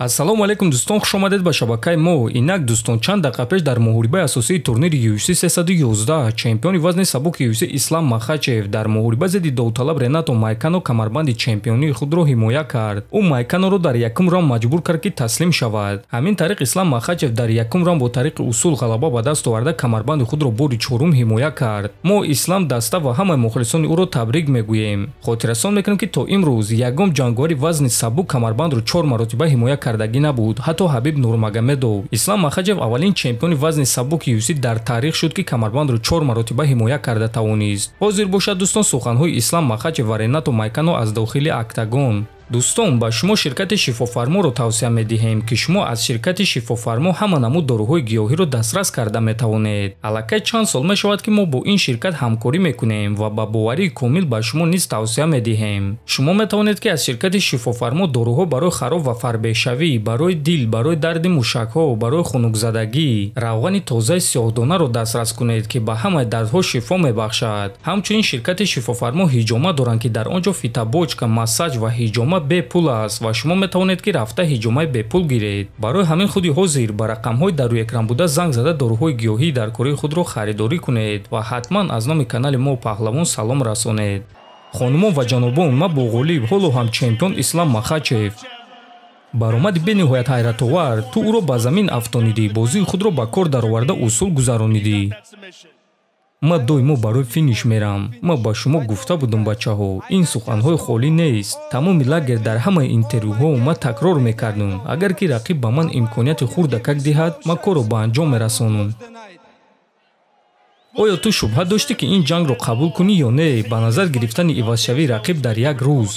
Ассалому алайкум, дӯстон, хуш омадед ба шабакаи мо. Инак, дӯстон, чанд дақиқа пеш дар муҳорибаи асосии турнири UFC 311 чемпиони вазни сабуки UFC Ислам Махачев дар муҳориба зидди довталаб Ренато Майкано камарбанди чемпионии худро ҳимоя кард. Ӯ Майканоро дар якум раунд маҷбур кард, ки таслим шавад. Ҳамин тариқ Ислам Махачев дар якум раунд бо тариқи усул ғалаба ба даст оварда, камарбанди худро бори чорум ҳимоя кард. Мо Ислам даста ва ҳамаи мухлисони ӯро табрик мегӯем. Хотиррасон мекунем, ки то имрӯз ягон ҷанговари вазни сабук камарбандро чор маротиба ҳимоя кардагӣ набуд, ҳатто Ҳабиб Нурмагомедов. Ислам Махачев аввалин чемпиони вазни сабуки UFC дар таърих шуд, ки камарбандро чор маротиба ҳимоя карда тавонист. Ҳозир бошад, дӯстон, суханҳои Ислам Махачев ва Ренато Майкано аз дохили октагон. Дӯстон, ба шумо ширкати Шифофарморо тавсия медиҳем, ки шумо аз ширкати Шифофармо ҳама намуд доруҳои гиёҳиро дастрас карда метавонед. Аллакай чанд сол мешавад, ки мо бо ин ширкат ҳамкорӣ мекунем ва ба боварии комил ба шумо низ тавсия медиҳем. Шумо метавонед, ки аз ширкати Шифофармо доруҳо барои хароб ва фарбеҳшавӣ, барои дил, барои дарди мушакҳо, барои хунукзадагӣ, равғани тозаи сиёҳдонаро дастрас кунед, ки ба ҳамаи дардҳо шифо мебахшад. Ҳамчунин ширкати Шифофармо ҳиҷома доранд, ки дар он ҷо фитобочка, массаж ва ҳиҷома бепул аст ва шумо метавонед, ки рафта ҳиҷомаи бепул гиред. Барои ҳамин худи ҳозир ба рақамҳои дар рӯи экран буда занг зада, доруҳои гиёҳии дар кори худро харидорӣ кунед ва ҳатман аз номи канали мо Паҳлавон салом расонед. Хонумон ва ҷанобон, ман бо ғолиб, ҳоло ҳам чемпион Ислам Махачев. Баромади бениҳоят ҳайратовар. Ту ӯро ба замин афтонидӣ, бозии худро ба кор дароварда, усул гузаронидӣ. Ман доимо барои финиш мерам. Ман ба шумо гуфта будам, бачаҳо, ин суханҳои холӣ нест. Тамоми лагер, дар ҳамаи интервюҳо ман такрор мекардам: агар ки рақиб ба ман имконияти хурдакак диҳад, ман корро ба анҷом мерасонам. Оё ту шубҳа доштӣ, ки ин ҷангро қабул кунӣ ё не, ба назар гирифтани ивазшавии рақиб дар як рӯз?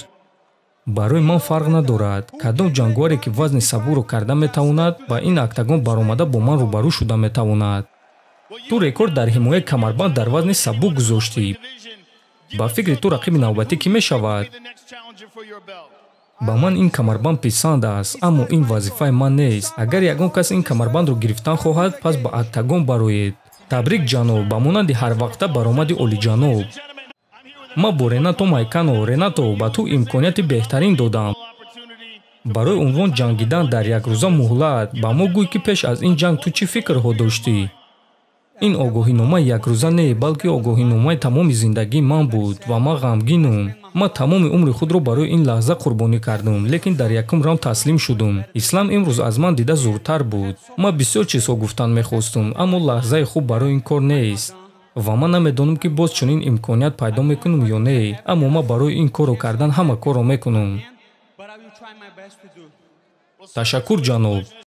Барои ман фарқ надорад. Кадом ҷанговаре, ки вазни сабукро карда метавонад, ба ин октагон баромада, бо ман рӯбарӯ шуда метавонад. Ту рекорд дар ҳимояи камарбанд дар вазни сабук гузоштӣ. Ба фикри ту, рақиби навбатӣ кӣ мешавад? Ба ман ин камарбанд писанд аст, аммо ин вазифаи ман нест. Агар ягон кас ин камарбандро гирифтан хоҳад, пас ба октагон бароед. Табрик, ҷаноб, ба монанди ҳарвақта баромади олиҷаноб. Ман бо Ренато Майкано. Ренато, ба ту имконияти беҳтарин додам барои унвон ҷангидан дар якрӯза муҳлат. Ба мо гӯй, ки пеш аз ин ҷанг ту чӣ фикрҳо доштӣ? Ин огоҳиномаи якрӯза не, балки огоҳиномаи тамоми зиндагии ман буд ва ман ғамгинум. Ман тамоми умри худро барои ин лаҳза қурбонӣ кардам, лекин дар якум раунд таслим шудум. Ислам имрӯз аз ман дида зуртар буд. Ман бисёр чизҳо гуфтан мехостум, аммо лаҳзаи хуб барои ин кор нест ва ман намедонам, ки боз чунин имконият пайдо мекунам ё не, аммо ман барои ин корро кардан ҳама корро мекунам. Ташаккур, ҷаноб.